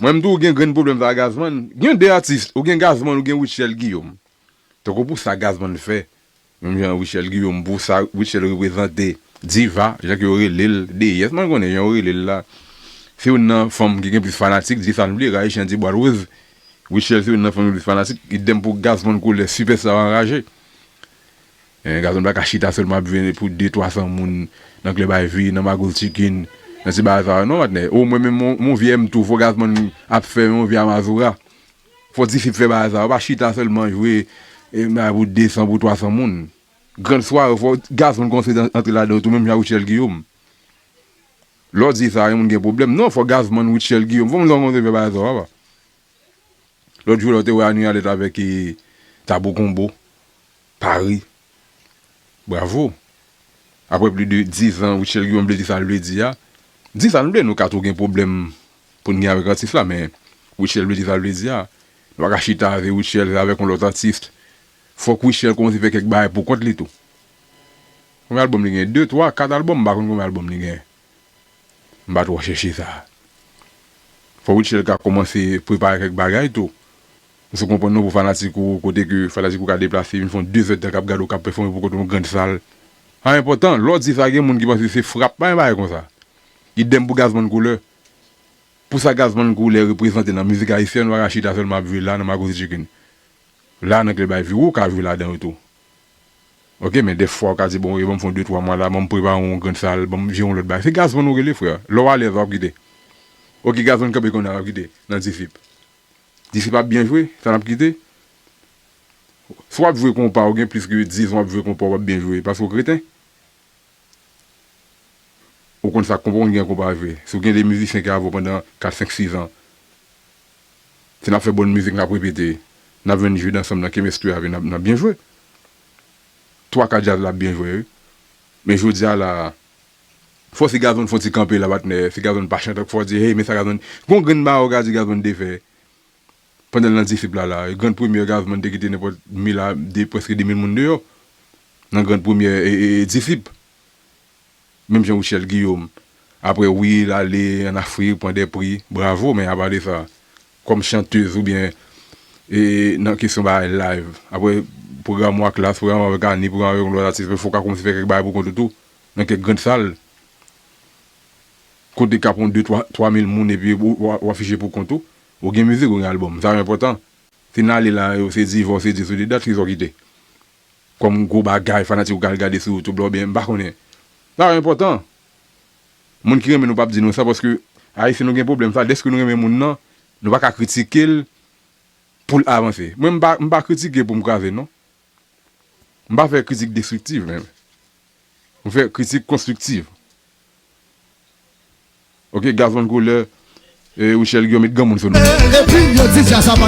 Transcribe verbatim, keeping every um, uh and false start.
Mwen m tou gen grenn pwoblèm sa Gazman. Gen de atis, ou gen Gazman, ou gen Rutshelle Guillaume. Tankou pou sa Gazman fè, menm jan Rutshelle Guillaume, pou sa Rutshelle reprezante diva, jan ke yo rele l, deyès, mwen konnen jan yo rele l la. Se youn nan fanm ki gen plis fanatik, di sa n vle, Rayishan di bwal woz. Rutshelle se youn nan fanm ki gen plis fanatik, idèm pou Gazman Koulè, sipèsta anraje. Eh, Gazman pa ka chita sèlman ap jwe pou de twa san moun nan Club Ivy, nan Magou's Chicken, nan ti bagay sa yo. Non, patnè. Ou mwen menm, mon, mon vye m tou, fò Gazman ap fè yon vye a mazora. Fò Disip fè bagay sa yo. Pa chita sèlman jwe, eh, bagay pou de san, pou twa san moun. Grann sware, fò Gazman kòmanse antre ladan tou, menm jan Rutshelle Guillaume. Lè w di sa, yon moun gen pwoblèm. Non, fò Gazman, Rutshelle Guillaume, fò moun sa kòmanse fè bagay sa yo, papa. Lòt jou la, w te wè Anialet avèk, eh, Tabou Combo, Paris. Bravo. Apre plis de diz an, Rutshelle Guillaume vle di sa l vle di a. Di sa n vle, nou ka tou gen pwoblèm pou n gen avèk atis la, men Rutshelle vle di sa l vle di a. Nou pa ka chita avèk Rutshelle, avèk yon lòt atis. Fòk Rutshelle kòmanse fè kèk bagay pou kont li tou. Konbyen albòm li gen? De, twa, kat albòm, m pa konn konbyen albòm li gen. M pa twò chèche sa. Fò Rutshelle ka kòmanse prepare kèk bagay tou. Ou konprann non, pou fanatik ou, kote ke fanatik ou ka deplase, vin fè yon de zèdtan k ap gade w k ap pèfòme pou kont yon grann sal. Sa enpòtan, lè w di sa, gen moun ki panse se frap, pa gen bagay konsa. Idèm pou Gazman Koulè. Pou sa Gazman Koulè reprezante nan mizik ayisyèn, ou pa ka chita sèlman ap jwe la nan Magou's Chicken. La nan Club Ivy, ou ka jwe ladan yo tou. Ok, men dèfwa ou ka di, bon, ok, ban m fè yon de twa mwa la, ban m prepare yon grann sal, ban m jere yon lòt bagay. Se Gazman ou rele, frè. Lè w alèz, w ap kite. Ok, Gazman kanpe kounye a, w ap kite. Nan Disip. Disip ap byen jwe, sa n ap kite. Si w ap jwe konpa, ou gen plis ke diz an w ap jwe konpa, w ap byen jwe, paske w kreten. Ou konn sa konpa, ou konn gen konpa jwe. Si w gen de mizisyen ki avè w pandan kat, senk, sis an, si n ap fè bòn mizik, n ap repete, n ap jwenn jid ansanm nan chemistry a, n ap, n ap byen jwe. Twa ka djaz la ap byen jwe, wi. Men jodi a la, fò si Gazman fè yon ti kanpe la, patnè, si Gazman pa chante, fò di, hey, men sa Gazman, gon grenn bagay ou ka di Gazman te fè. Pandan l nan Disip la, la, grenn premyè Gazman te kite nenpòt mil a de, prèske de mil moun deyò. Nan grenn premyè, e, e, e, Disip. Menm jan Rutshelle Guillaume. Apre, wi, l ale ann Afrik, pran de pri, bravo, men apa de sa, kòm chantèz oubyen, e, nan kesyon bagay live. Apre, pwogram ou ak Klass, pwogram ou avèk Annie, pwogram ou avèk yon lòt atis, men fò w ka kòmanse fè kèk bagay pou kont ou tou, nan kèk grann sal. Kote k ap yon de, twa, twa mil moun epi w, w, w afiche pou kont ou. Ou gen mizik, ou gen albòm. Sa yo enpòtan. Si n ale la, yo se diva, se dis ou de dat, kisa w kite? Kòm gwo bagay, fanatik ou ka al gade sou YouTube la, oubyen, m pa konnen. Sa yo enpòtan. Moun ki renmen nou p ap di nou sa, paske Ayisyen nou gen pwoblèm sa, dèske nou renmen moun nan, nou pa ka kritike l pou l avanse. Mwen, m pa, m pa kritike pou m kraze, non. M pa fè kritik destriktiv, men. M fè kritik konstriktiv. Ok, Gazman Koulè, e, Rutshelle Guillaume, met granmoun sou nou. Epi yo di sa, sa pa